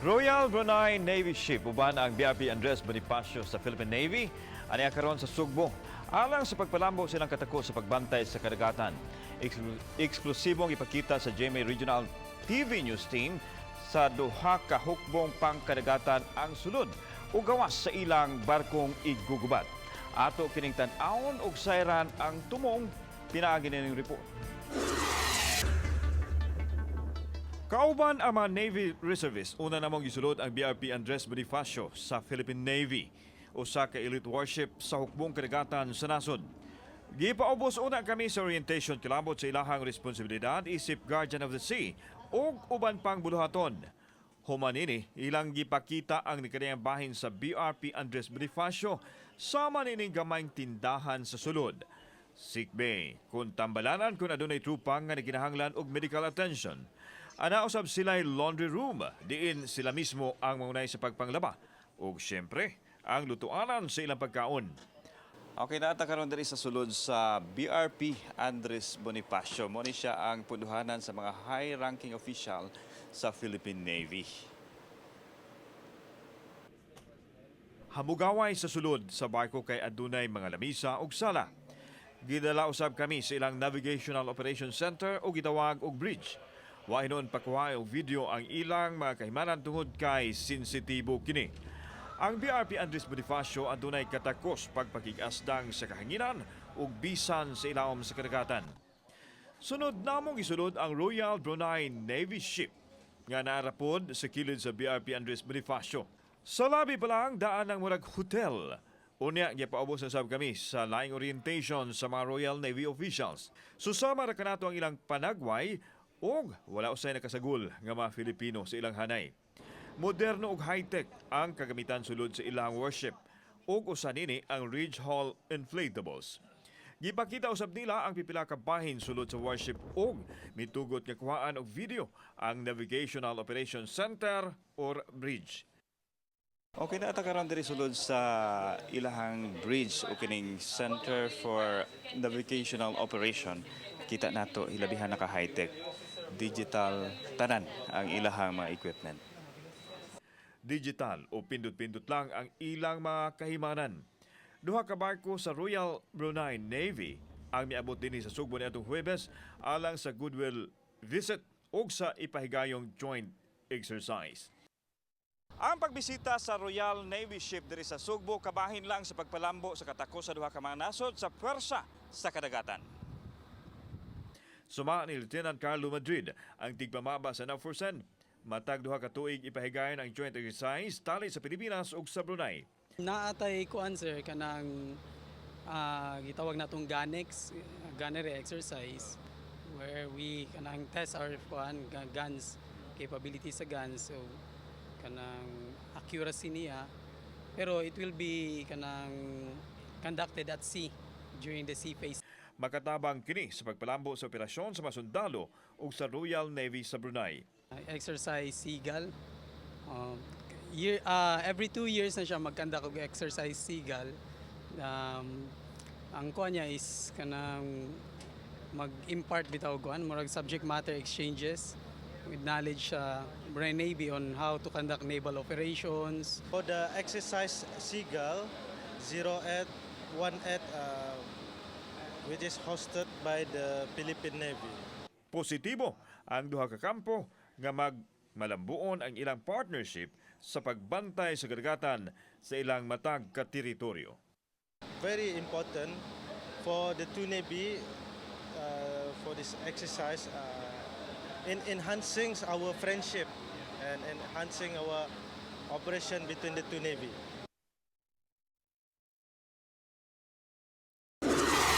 Royal Brunei Navy Ship uban ang BRP Andres Bonifacio sa Philippine Navy aniya karon sa Sugbo alang sa pagpalambo silang katako sa pagbantay sa kadagatan. Eksklusibong ipakita sa GMA Regional TV News Team sa duha ka hukbong pangkadagatan ang sulod o gawas sa ilang barkong iggugubat. Ato kining tan-awon og sayran ang tumong pinaagi nining report. Kauban ang mga Navy Reservists, una namong gisulod ang BRP Andres Bonifacio sa Philippine Navy, usa ka elite warship sa hukbong kadagatan sa nasod. Gipaubos una kami sa orientation kilabot sa ilahang responsibilidad isip Guardian of the Sea ug uban pang buluhaton. Human ini, ilang gipakita ang nikanayang bahin sa BRP Andres Bonifacio sama nining gamayng tindahan sa sulod. Sick bay, kung tambalanan kung adunay trupa nga nagkinahanglan og medical attention. Ana usab sila laundry room, diin sila mismo ang mangunay sa pagpanglaba. Ug siyempre, ang lutuanan sa ilang pagkaon. Okay, naa ta karon diri sa sulod sa BRP Andres Bonifacio. Mo ni siya ang punduhanan sa mga high-ranking official sa Philippine Navy. Hamugaway sa sulod sa barko kay adunay mga lamisa ug sala. Gidala usab kami sa ilang Navigational Operations Center o gitawag og bridge. Wa hinuon pakuha og video ang ilang mga kahimanan tungod kay sensitibo kini. Ang BRP Andres Bonifacio adunay katakos pagpakig-asdang sa kahanginan ug bisan sa ilawom sa kadagatan. Sunod namong isulod ang Royal Brunei Navy Ship nga naarapod sa kilid sa BRP Andres Bonifacio. Sa labi pa lang daan ang murag hotel. Unya, gipaubos na sab kami sa laing orientation sa mga Royal Navy officials. Susama ra kanato ang ilang panagway ug wala usay nakasagol nga mga Filipino sa ilang hanay. Moderno ug high-tech ang kagamitan sulod sa ilang warship ug usa nini ang Ridge Hall Inflatables. Gipakita usab nila ang pipila ka bahin sulod sa warship ug mitugot nga kuhaan og video ang Navigational Operations Center or bridge. Okay na ta karon diri sulod sa ilahang bridge o kining Center for Navigational Operation. Kita nato hilabihan naka high-tech digital tanan ang ilahang mga equipment. Digital o pindot-pindot lang ang ilang mga kahimanan. Duha ka barko sa Royal Brunei Navy ang miabot dinhi sa Sugbo niadtong Huwebes alang sa goodwill visit ug sa ipahigayong joint exercise. Ang pagbisita sa Royal Navy ship diri sa Sugbo kabahin lang sa pagpalambo sa katako sa duha ka mga nasod sa pwersa sa kadagatan. Suma ni Lieutenant Carlo Madrid ang tigpamaba sa NAVFORCEN. Matag 2 ka tuig ipahigayon ang joint exercise tali sa Pilipinas ug sa Brunei. Naatay kuan, sir, kanang gitawag natong GANEX, gunnery exercise where we kanang test our kuan guns capability sa guns, so kanang accuracy niya, pero it will be kanang conducted at sea during the sea phase. Makatabang kini sa pagpalambo sa operasyon sa mga sundalo ug sa Royal Navy sa Brunei. Exercise Seagull. Every 2 years na siya mag-conduct og Exercise Seagull. Ang kuan niya is kanang mag-impart bitaw kuan, murag subject matter exchanges with knowledge sa Brunei Navy on how to conduct naval operations. For the Exercise Seagull 0818, which is hosted by the Philippine Navy. Positibo ang duha ka kampo nga magmalambuon ang ilang partnership sa pagbantay sa kadagatan sa ilang matag ka teritoryo. Very important for the two Navy for this exercise in enhancing our friendship and enhancing our operation between the two Navy.